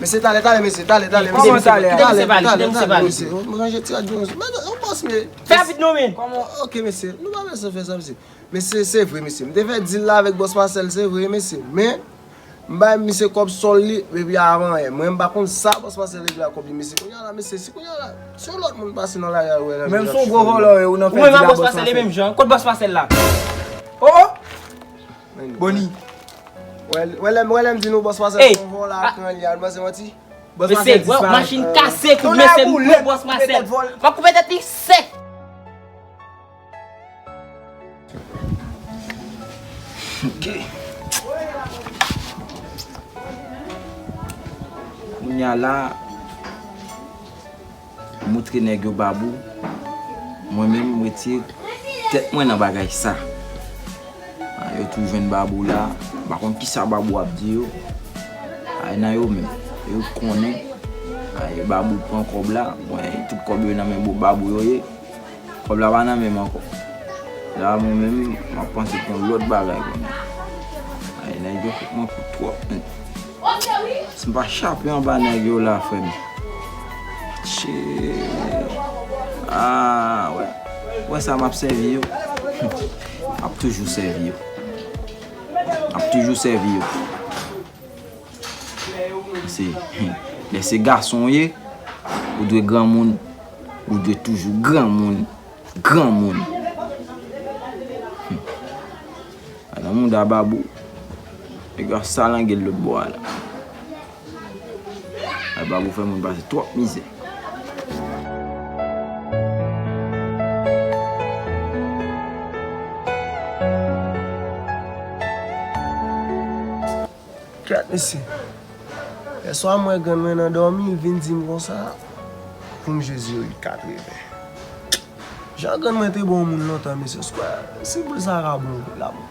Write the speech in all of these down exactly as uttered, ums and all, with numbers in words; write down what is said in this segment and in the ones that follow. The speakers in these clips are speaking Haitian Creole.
Mesye, talè, talè, mesye, talè, talè, mesye. Kòman talè? Kite misye pale, kite misye pale. Mesye, ou ranje ti rad yo, mesye. Men, ou bòs, men. Fè rapid non, men. Kòman? Ok, mesye, nou pa bezwen fè sa, mesye. Mesye, se vre, mesye. M te fè deal la avèk bòs Marcel, se vre, mesye. Men, m bay misye kòb sòl li, epi avan yè. Mwen, m pa konn sa bòs Marcel regle ak kòb li, mesye. Kounye a la, mesye, si kounye a la, si yon lòt moun pase nan lari a, wè, nan... Menm si yon gwo vòlò, ou nan fè deal ak bòs Marcel. Menm jan. Kot bòs Marcel la? Oh, oh! Boni. Wè, wè lè m, wè lè m di nou bòs Marcel se yon vòlò ak kran li a, nou panse manti? Bòs Marcel disparèt. Mesye, wè, machin kase, kout mesye, m pran bòs Marcel. M ap koupe tèt li sèk. Ok. Kounye a la, moutre nèg yo babou. Mwen menm, m retire tèt mwen nan bagay sa. Ah, yo tou jwenn babou la. M pa konn kisa babou ap di yo. Ah, nan yo menm. Yo konnen. Ah, babou pran kòb la. Bon, tout kòb yo nan men bo-, babou yo ye. Kòb la pa nan men m ankò. La, mwen menm, m ap panse pou yon lòt bagay kounye a. Ay, nèg yo fout mwen kou twòp, men. Si m pa chape anba nèg yo la, frè m. Che. Ah, wè. Wè sa m ap sèvi yo. M ap toujou sèvi yo. M ap toujou sèvi yo. Se, lè se gason w ye, ou dwe granmoun, ou dwe toujou granmoun, granmoun. Hmm. A nan mouda babou, nèg yo ap salange l lòt bò a la. Ay, babou fè moun pase twòp mizè. Kèt, mesye. Yèswa, m wè grann mwen nan dòmi, l vin di m konsa, pou m jwe zewo uit katreven. Jan grann mwen te bon moun lontan, mesye, si boul sa ka bon, la bon.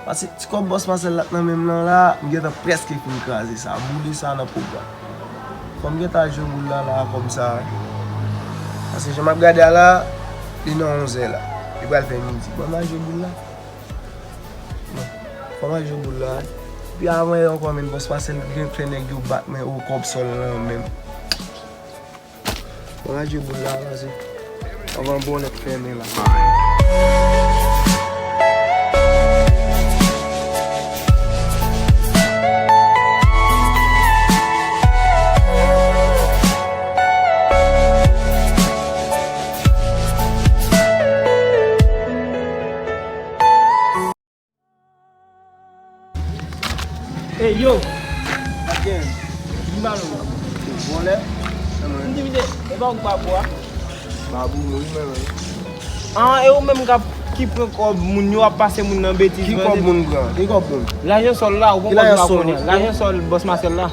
Paske ti kòb bòs Marcel la t nan men m nan la, m gentan prèske fin kraze sa, boule sa nan pwogram. Fò m gentan al jwe boul la, la, kòb sa, wi. Paske jan m ap gade a la, li nan onzè la. Li pral fè midi. Bon, m al jwe boul la. Bon, fò m al jwe boul la. Epi avan yè ankò, menm bòs Marcel gen fè nèg yo bat mwen o kòb sòl lan menm. Fò m al jwe boul la, pase anvan bòlèt fèmen la. Ey, yo! Sa k gen? Vin ba nou. Vòlè? M di, vide, e pa ou k babou a? Babou, wi, men, men. Ah, e ou menm k ap, ki pran kòb moun yo, ap pase moun nan betiz. Ki kòb moun pran? Ki kòb moun? Lajan sòl la, ou konprann la kounye a. Lajan sòl bòs Marcel la.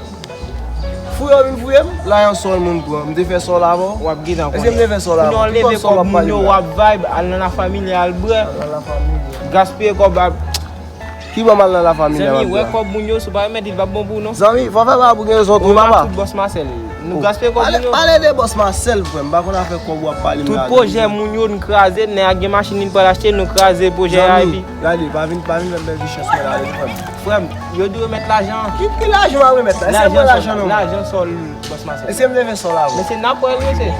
Fouye w vin fouye m? Lajan sòl moun pran. M te fè sòl avan w? W ap gentan konnen. Èske m te fè sòl avan? Kounye a w leve kòb moun yo, w ap vibe, al nan La Familia, al bwè. Al nan La Familia. Gaspiye kòb ap... Ki ban m al nan La Familia, m ap bwè? Zanmi, wè kòb moun yo, si w pa remèt li, li p ap bon pou ou non. Zanmi, fò fè bagay pou gen rezon tou, papa. Tout bòs Marcel. Nou gaspiye kòb moun yo. Pale, pale de bòs Marcel, frè m. M pa konn afè kòb w ap pale m la. Tout pwojè moun yo, nou kraze, nèg la gen machin li pral achte, nou kraze pwojè a epi. Zanmi, gade, pa vin, pa vin fè m pèdi chans mwen la, frè m. Frè m, yo dwe remèt lajan an. Ki, ki lajan w ap remèt la? Èske m pran lajan nan men w? Lajan sòl, bòs Marcel. Èske m leve sòl avan? Mesye, n ap wè l, mesye.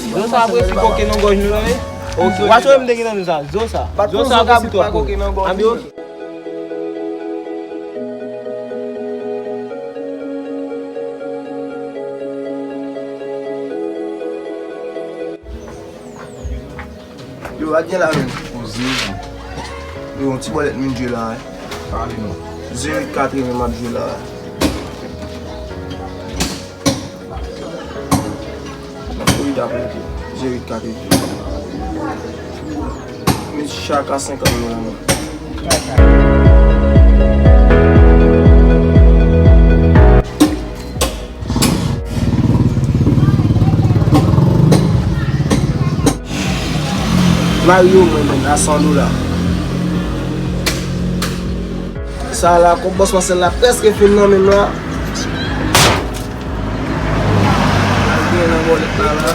Zo sa ap resi koke nan gòj nou, tande? Ok, w a sonje m te gen nan nou sa, zo sa. Zo sa ap resi twòp. Anben, ok. Yo, pa t gen la menm. Yon zewo. Yo, yon ti bòlèt m vin jwe la, wi. Pale non. Zewo uit katreven m ap jwe la, wi. Nan Florida pou mete. Zewo uit katreven. Met chak a senkant dola, man. Mario, mwen menm, a san dola. Sa la, kòb bòs Marcel la prèske fin nan men m la. Al gen nan bòlèt la, la.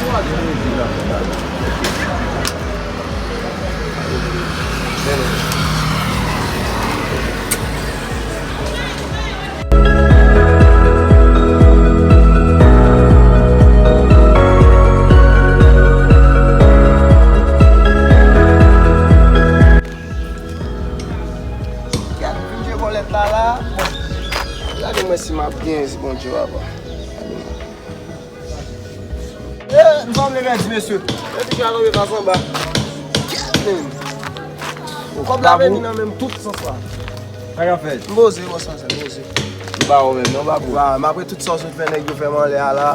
M ap genyen si Bondye papa. Eh, m pa vle pèdi, mesye. Epi ki a tonbe pas anba. Kòb la vini nan men m tout sans la. Sa k ap fèt? M poze, bòs Masèl, m poze. M pa wè menm non, Babou. M pa wè, m apre tout sa w sot fè nèg yo fè m anlè a la.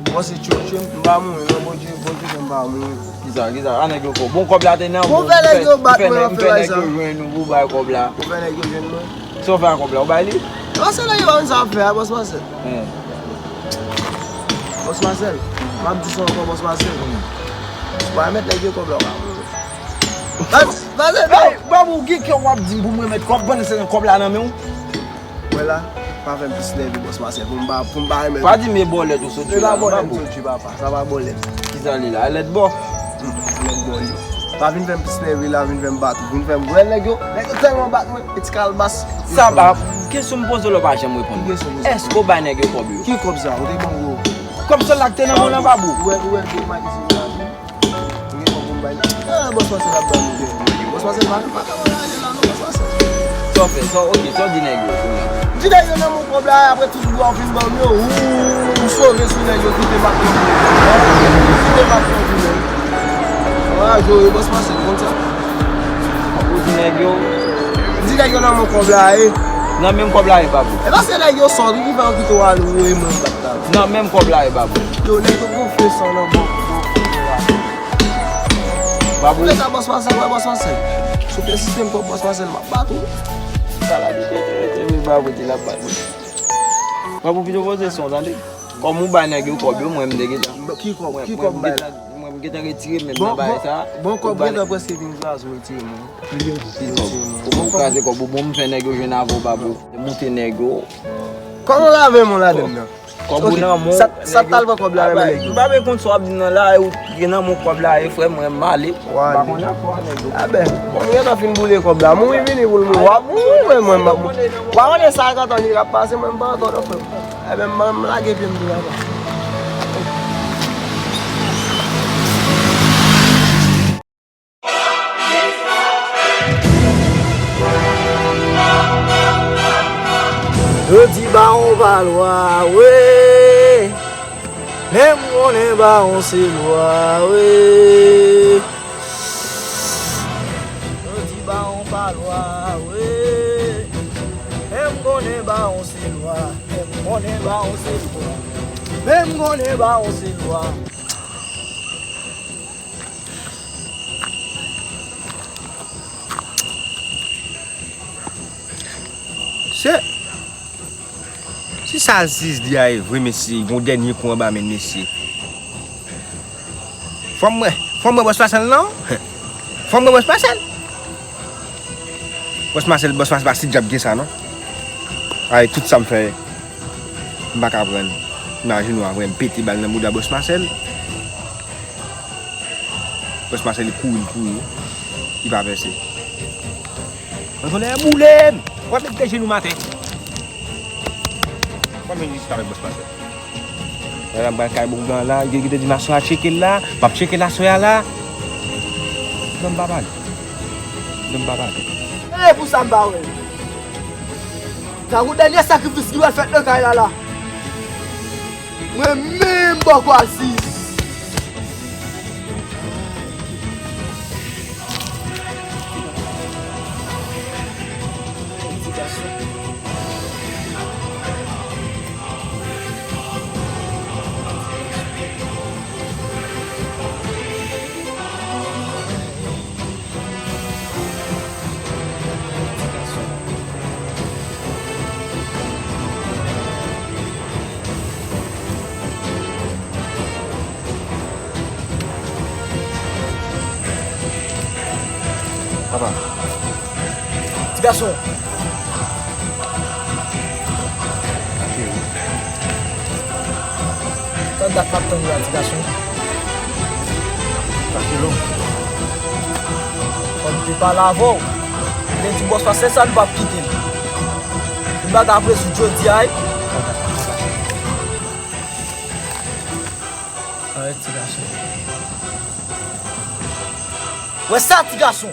Mwen se tchoutchout, m pa mouri non, Bondye, Bondye fè m pa mouri. Kisa, kisa, a nèg yo fò. Bon, kòb la te nan men w, ou fè nèg yo bat mwen, m fè nèg yo jwenn ou pou bay kòb la. Ou fè nèg yo jwenn mwen. Sa w fè ak kòb la, ou bay li? An se nèg yo pa konn sa ap fè a, bòs Masèl. Bòs Masèl, m ap di sa ankò, bòs Masèl. Ou pa remèt nèg yo kòb la, ou pa mouri. Baz, baz, baz. Babou, gen kè w ap di m pou m remèt kòb, pandan se tan kòb la nan men w? Wè la, pa fè m plis nève, bòs Masèl, pou m pa, pou m pa remèt. Pa di m e bòlèt ou sot jwe la non, Babou. Sa pa bòlèt. Kisa li la? Lèt bò? Lèt bò li. Pa vin fè m plis nève la, vin fè m bat ou. Vin fè m, wè nèg yo, nèg yo tèlman bat mwen, e ti kalbas. Sa ba, kesyon m poze w la w pa janm reponn mwen. Èske w bay nèg yo kòb yo? Ki kòb sa? Ou te ban m gwo. Kòb sòl la k te nan men w lan, Babou. Ou wè, ou wè, ou wè, ou wè, ou wè, Mwen gen kòb pou m bay li. Ah, bòs Masèl ap ban nou de. Bòs Masèl pa, pa ka voyaje la non, bòs Masèl. Sa w fè, sa w, ok, sa w di nèg yo kounye a? Di nèg yo nan men w kòb la, apre tout bwa w fin ban m yo, ou, ou sove sou nèg yo, kite m ak nèg yo. Kite m ak nèg yo. Anraje w, bòs Masèl, konn sa. Ou di nèg yo? Di nèg yo nan men w kòb la ye. Nan men m kòb la ye, Babou. E paske nèg yo sòt, wi, ki fè yo kite w ale, ou e mwen bat la. Nan men m kòb la ye, Babou. Yo, nèg yo gonfle san nan bò, bò, bò la. Babou. Leta bòs Masèl, wè bòs Masèl. Si w pèsiste m kòb bòs Masèl, m ap bat ou. Sa la di, rete, rete, wi, Babou di l ap bat mwen. Babou pito poze son, tande. Kòm ou bay nèg yo kòb yo, mwen m te gentan. Ki kòb? Ki kòb bay la? Mwen m gentan retire men m nan bagay sa. Bon, kòb gentan prèske vin kraze, w retire men w. Ki kòb? Ou kraze kòb ou, bon, m fè nèg yo jwenn avè w, Babou. Moute nèg yo. Kòman w lave men w ladann nan? Kòb ou nan men w. Sa, sa t al pran kòb la menm, nèg yo? M pa vle konn sa w ap di m nan la, ou gen nan men w kòb la, e frè mwen, m ale. M pa konn afè w ak nèg yo. Abè, bon, m gentan fin boule kòb la. Mouri vini pou l mouri. W ap mouri, mwen, mwen, m ap mouri. W a konnen sa ak antan li k ap pase, mwen, m pa antan non, frè m. Ebyen, m, m lage pye m tou, papa. Yo di bawon pa lwa, wi. Men m konnen bawon se lwa, wi. Yo di bawon pa lwa, wi. Men m konnen bawon se lwa. Men m konnen bawon se lwa. Men m konnen bawon se lwa. Se, si sa Aziz di a e vre, mesye, gon dènye kou anba men mesye. Fò m wè, fò m wè bòs Masèl non. Fò m wè bòs Masèl. Bòs Masèl, bòs Masèl pa si djab ke sa non. Ay, tout sa m fè, m pa ka pran. Imajine w apre m pete bal nan bouda bòs Masèl. Bòs Masèl li kouri, li kouri. Li pa pèse. Mwen konnen boule m. W ap met de jenou m atè. W ap vin jis avèk bòs Masèl. Lè m pral kay Boug Blan la, yo kite di m aswè a tcheke l la. M ap tcheke l aswè a la. Non, m pa pale. Non, m pa pale. E pou sa m pa wè l. Sa gon dènye sakrifis ki pral fèt nan kay la la. Mwen menm bòkò Aziz. Papa. Ti gason. Tann dat m ap tann ou la, ti gason. Sa se long. Fò m te pale avè w. Mwen di bòs la, se sa nou p ap kite l. Nou pa ka rezoud jodi a, wi. Arèt, ti gason. Wè sa, ti gason.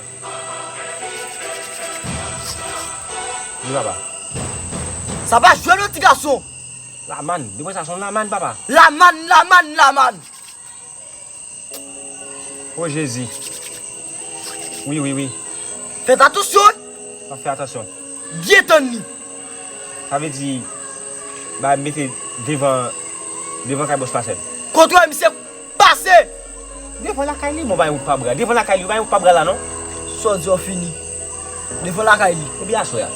Wi, papa. Sa pa jwe non, ti gason. Lamann, depi sa se yon lamann, papa. Lamann, lamann, lamann. O Jezi. Wi, wi, wi. Fè atansyon, wi. M ap fè atansyon. Byen tann li. Sa vle di, ba mete devan, devan kay bòs Masèl. Kontwòl misye pase. Devan lakay li, bon, bay wout pa bra. Devan lakay li, bay wout pa bra la, non. Sa w di, w fini. Devan lakay li. Epi aswè a.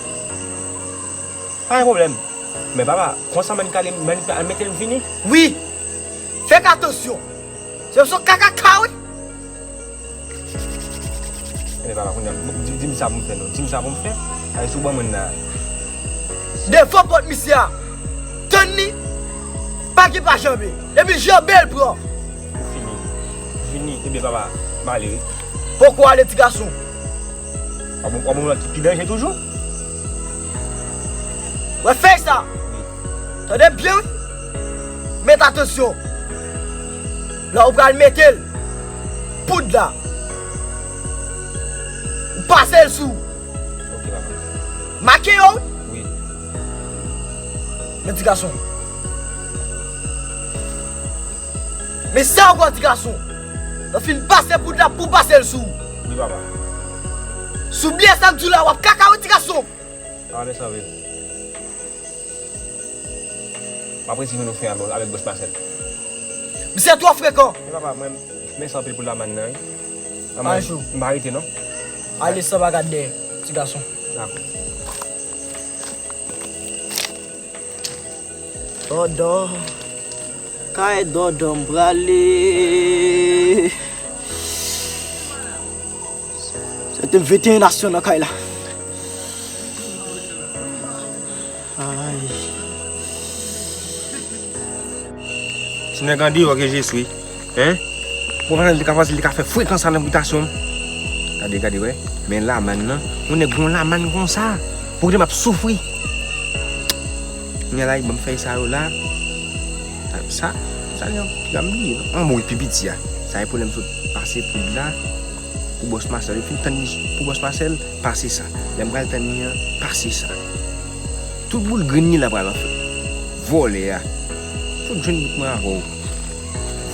Pa gen pwoblèm. Men papa, konsa mannik ale, mannik al mete l vini. Wi. Fè atansyon. Se yon kaka ka, wi. Ebyen papa, kounye a, di, di m sa pou m fè non. Di m sa pou m fè. Ay, si w ban mwen la. Devan pòt misye a. Tann li. Pa gen pa janbe. Depi l janbe, l pran. Ou fini. Ou fini. Ebyen papa, m ale wi. Poko ale, ti gason. W ap, w ap yon lòt ki pi danje toujou. Wè fèy sa. Wi. Tande byen wi. Met atansyon. Lè ou pral mete l, poud la, ou pase l sou. Ok, papa. Make yo wi. Wi. Men ti gason. Men sa ankò ti gason. Lè w fin pase poud la pou w pase l sou. Wi, papa. Si w bliye sa m di w la, w ap kaka wi ti gason. Papa, mèsi anpil. M ap resi jwenn ou fen avè, avèk bòs Masèl. Misye twò frekan. Men papa, mwen, mèsi anpil pou lamann nan, wi. Lamann, m pa rete, non. Ale san pa gad dèyè, ti gason. Dakò. Dòdò. Kay Dòdò m prale. Se te venteyen nasyon nan kay la. Ay. Ti nèg andeyò ke Jezi, wi. Hein? Bon, pandan li ka fasil, li ka fè frekan sa nan bitasyon m. Gade, gade, wè. Men lamann nan, yon nèg gon lamann konsa. Pou gade m ap soufri. Kounye a la, ban m fèy sa yo la. Sa, sa li an, piga m bliye non. An bon, wi, pi piti a. Sa e pwoblèm sot pase poud la. Pou bòs Masèl, li fin tann li pou bòs Masèl, pase sa. Lè m pral tann li an, pase sa. Tout boul grenn li la pral anfle. Vòlè a. Fout jwenn bout mwen avè w.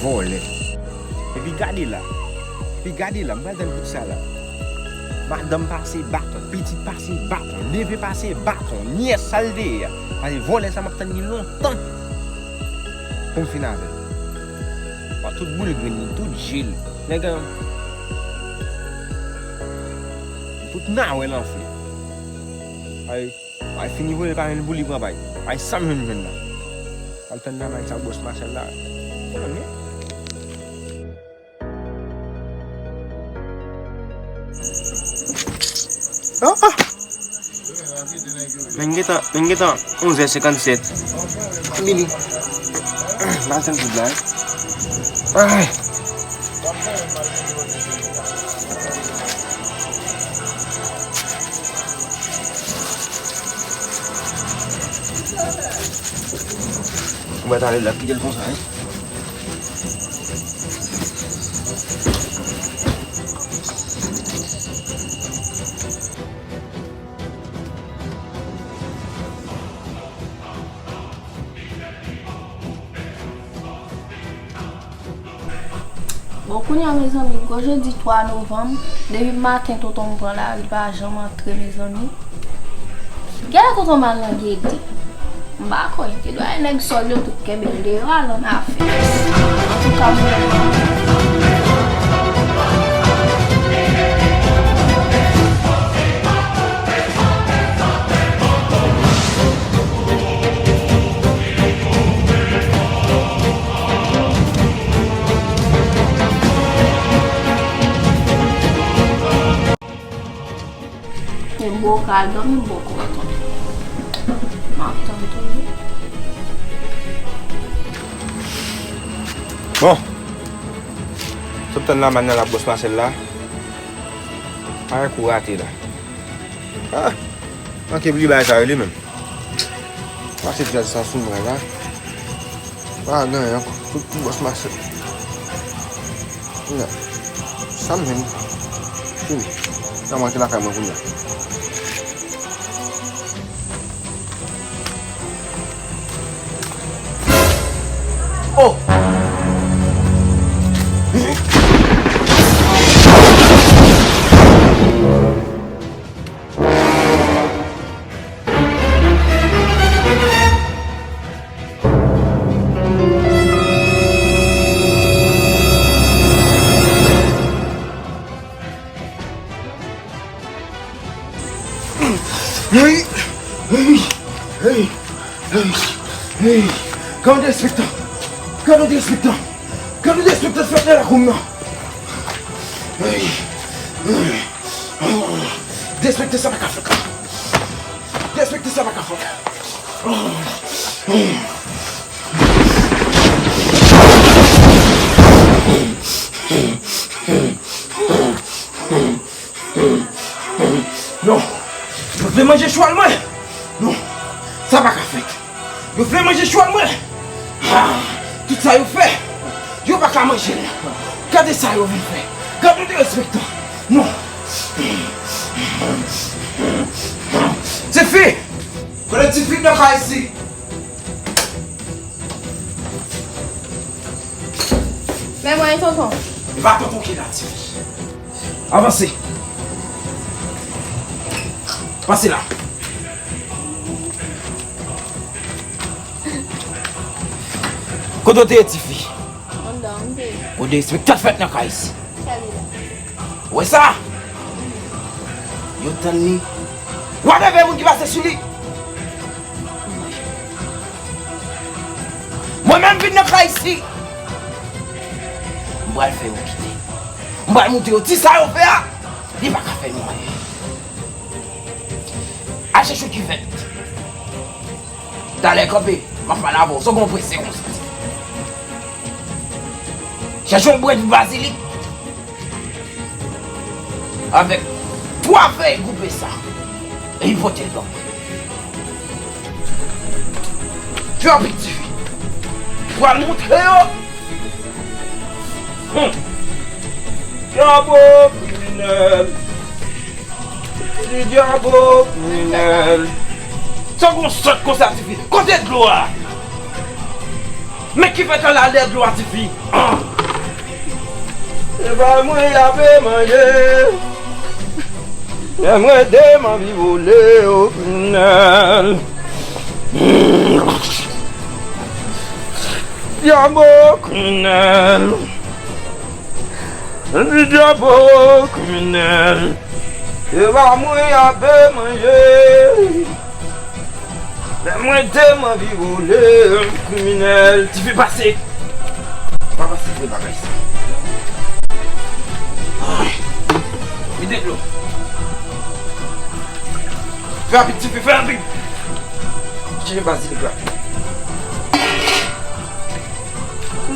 Vòlè. Epi gade la. Epi gade la, m pral tann tout sa la. Madanm pase baton, pitit pase baton, neve pase baton, nyès sa l te ye a. Pase vòlè sa m ap tann li lontan. Pou m fin avè l. Wa tout boul grenn li, tout je l. Nèg an. Tout nawè l anfle. Ay, ay fini vòlè pa menm pou li pran bay. Ay sa m jwenn jwenn la. Al tann nan bay sa bòs Masèl la. Konnen. Ah, ah. Men gentan, men gentan onz è senkannsèt. Mini. Ba tann kout la. Ay. Ou mèt ale la, kite l konsa, wi. Bon, kounye a, mezanmi, gwo jedi twa novanm, depi maten tonton m pran lari, li pa janm antre, mezanmi. Genlè tonton m al nan gete. M pa konn, te dwe nèg sòl yo tout kenbe l deyò al ann afè. Antouka, m Men m poko al dòmi, m poko retonnen. M ap tann toujou. Bon. Sot tann la, mannyè la, bòs Masèl la. Pa gen kou rate la. Ah! Manke bliye bagay sa yo li menm. Pase djaz sa sou mwen la. Pa gen anyen ankò. Tout pou bòs Masèl. Kounye a. Sa m jwenn. Fini. Sa m rantre lakay mwen kounye a. Oh! Hey! Hey! Hey! Hey! Hey! Gade derespektan! Gade derespektan! Gade derespektan sa fèt nan lakou m nan! Hey! Hey! Derespektan sa pa ka fèt la! Derespektan sa pa ka fèt! Non! Yo vle manje chwal mwen! Non! Sa pa ka fèt! Yo vle manje chwal mwen! Ah! Tout sa yo fè, yo pa ka manje l! Gade sa yo vin fè! Gade derespektan! Non! Tifi! Kote Tifi nan kay isi? Men mwen, tonton. E pa tonton ki la, Tifi. Avanse. Pase la. Kote w te ye, Tifi? Anndan, m te. Gade derespektan fèt nan kay isi. Ou wè sa? Yo tann li. Whatever moun ki pase sou li. Mwen menm vin nan kay isi. M pral fè yo kite. M pral montre yo ti sa yo fè a. Li pa ka fè nou anyen. Al chèche yon kivèt. Talè kanpe, m ap pale avè w. Sa w gen w prese konsa? Chèche yon branch bazilik avèk twa fèy goupe sa. Epi pote l ban mwen. Fè rapid, Tifi. M pral montre yo. Hum. Dyanbo kriminèl. Li dyanbo kriminèl. Sa w gen w sòt konsa, Tifi? Kote dlo a? Men ki fè tan la lè dlo a, Tifi? Ah! Se pa mwen y ape manje. Lè mwen de m anvi vole, o kriminèl. Dyanbo kriminèl. Li dyanbo kriminèl. Se pa mwen y ape manje. Lè mwen de m anvi vole, kriminèl. Tifi pase. Pa pase vre bagay sa. Ay. Mete dlo. Fè rapid, Tifi, fè rapid. Chèche bazilik la.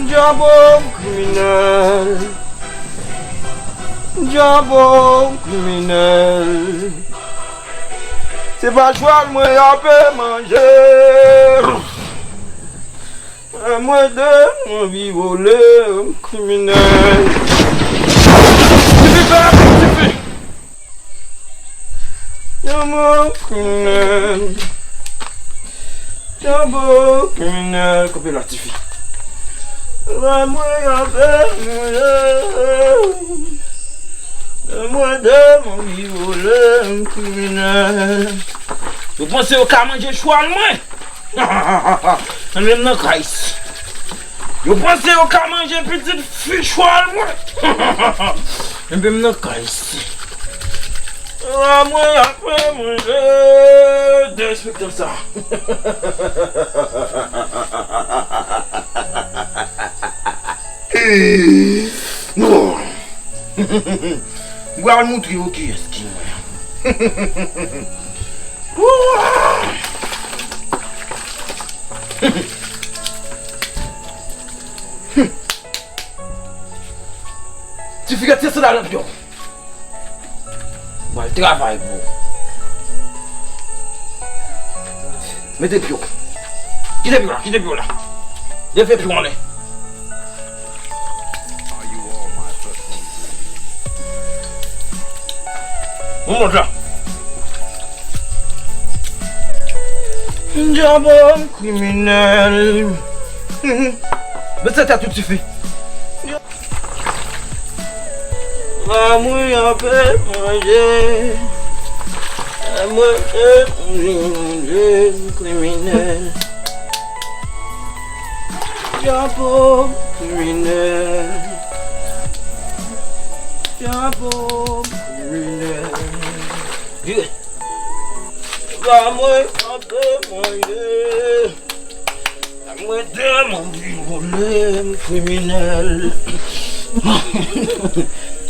Dyanbo kriminèl. Dyanbo kriminèl. Se pa chwal mwen y ape manje. Mwen de m anvi vole, kriminèl. Tifi, fè rapid, Tifi. Dyanbo kriminèl. Dyanbo kriminèl. Kanpe la, Tifi. Lè mwen y ape manje. Lè mwen de m anvi vole, kriminèl. Yo panse yo ka manje chwal mwen. Mwen menm nan kay isi. Yo panse yo ka manje pitit fi chwal mwen. Mwen menm nan kay isi. Ah, mwen apre manje derespektan sa. Non. M pral montre yo kiyès ki mwen. Ti fi, retire sandal nan pye w. Mwen al travay, bro. Mete pye w. Kite pye w la, kite pye w la. Leve pye w anlè. Mwen mont la. Dyanbo kriminèl. Mete tèt ou, tifi. Ba mwen anpe manje. Ba mwen anpe manje, kriminèl. Dyapo kriminèl. Dyapo kriminèl. Vire. Ba mwen anpe manje. Mwen tèlman anvi vole, m kriminèl.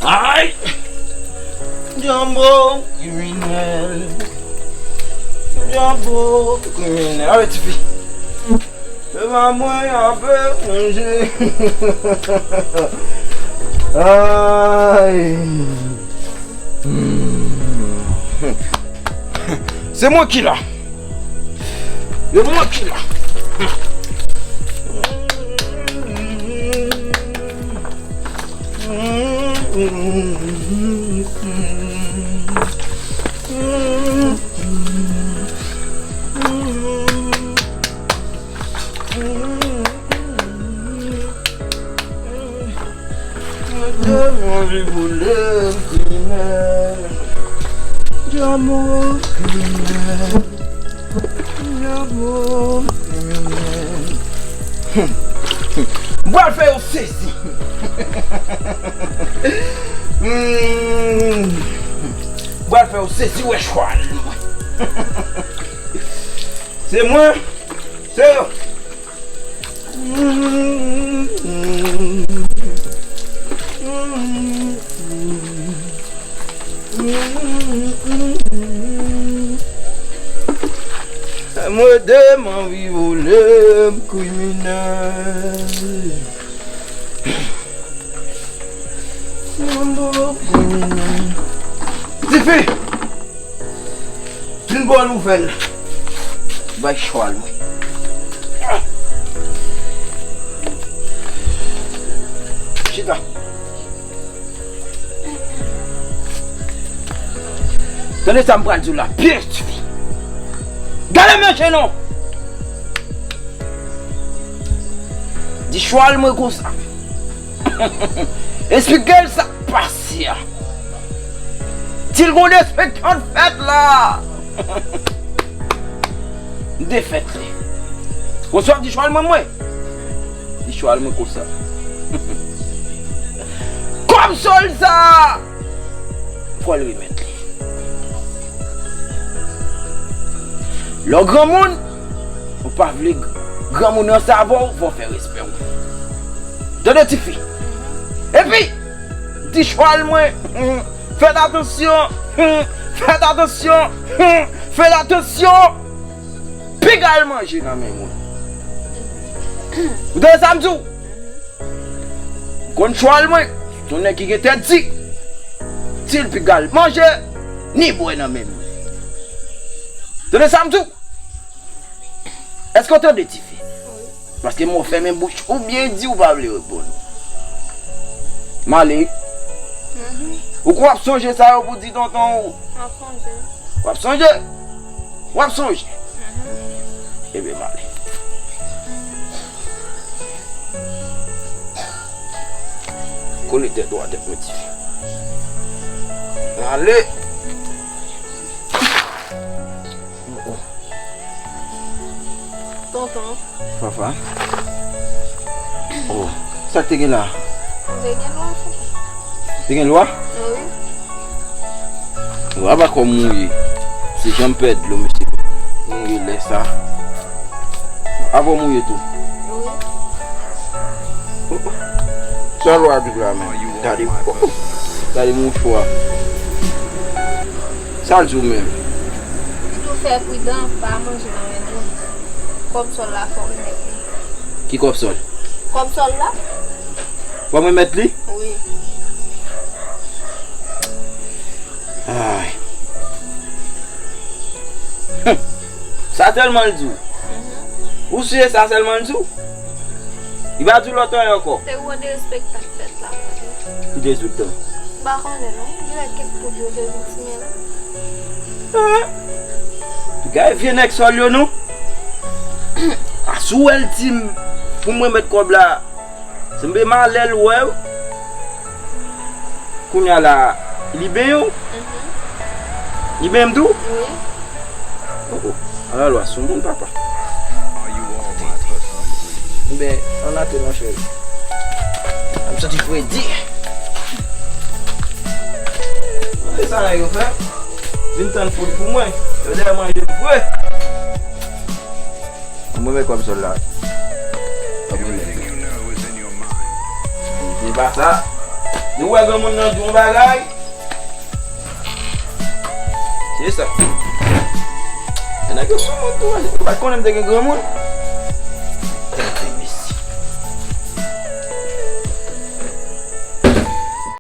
Ay! Dyapo kriminèl. Dyapo kriminèl. Ale, tifi. Ba mwen anpe manje. Ay! Hmm. Se mwen ki la. Se mwen ki la. Mwen tèlman anvi vole, m kriminèl. Dyapo kriminèl. Dyapo kriminèl. M pral fè yo sezi. Hmm. M pral fè yo sezi, wè chwal mwen. Se mwen, se yo. Mwen tèlman anvi vole, m kriminèl. Tifi! Vin bon nouvèl. Bay chwal mwen. Chita. Tande sa m pral di w la, byen tifi. Gade manje non. Di chwal mwen konsa. Esplike l sa k pase a. Di l gon despektan fèt la. M defèt li. Konsa w ap di chwal mwen, mwen. Di chwal mwen konsa. Kòb sòl sa, fò l remèt li. Lè w granmoun, ou pa vle granmoun ranse avè w, fò w fè respè w. Tande tifi. Epi, di chwal mwen, hmm, fèt atansyon, hmm, fèt atansyon, hmm, fèt atansyon. Piga l manje nan men mwen. Ou tande sa m di w? Konn chwal mwen, se yon nèg ki gen tèt di. Di l piga l manje, ni bwè nan men mwen. Tande sa m di w? Èske w tande, tifi? Paske mwen fèmen bouch ou byen di ou pa vle reponn. M ale. Mhm. Ou kwè w ap sonje sa yo pou di tonton ou? M ap sonje. W ap sonje? W ap sonje? Mhm. Ebyen, m ale. Kole tèt ou atè, piti. M ale. Tonton. Fafa. Oh, sa k te gen la? Te gen lwa, fafa. Te gen lwa? Wi. Lwa pa kòm mouye. Se jan m pè dlo, mesye. Mouye lè sa. Avè w mouye tou. Wi. Sa lwa di la menm. Gade. Gade mouchwa. Sa l di w menm? Li tou fè pridan, pa manje nan men moun. Kòb sòl la fò w remèt li. Ki kòb sòl? Kòb sòl la. Fò m remèt li? Wi. Ay. Hum. Sa sèlman l di w? Mhm. Ou si e sa sèlman l di w? Li pa di w lòt anyen ankò? Se yon derespektan k fèt la. Ki derespektan? M pa konnen non. Li wè kèk poud yo te vin simen la. Ah. Gade vye nèg sòl yo non. A si w wè l di m pou m remèt kòb la, Sanble malè l wè w. Kounye a la, li benyen w? Li benyen m tou? Wi. Oh, oh. Ala lwa sou moun, papa. Enben, ann antre, monchè. M santi fredi. Mande sa nèg yo fè. Vin tann fout pou mwen. Yo dèyè manje vre. Mwen met kòb sòl la. Kòb mwen met. Se pa sa. Nou wè granmoun nan di yon bagay. Se sa. E nèg yo sou moun tou, wi. Ou pa t konnen m te gen granmoun?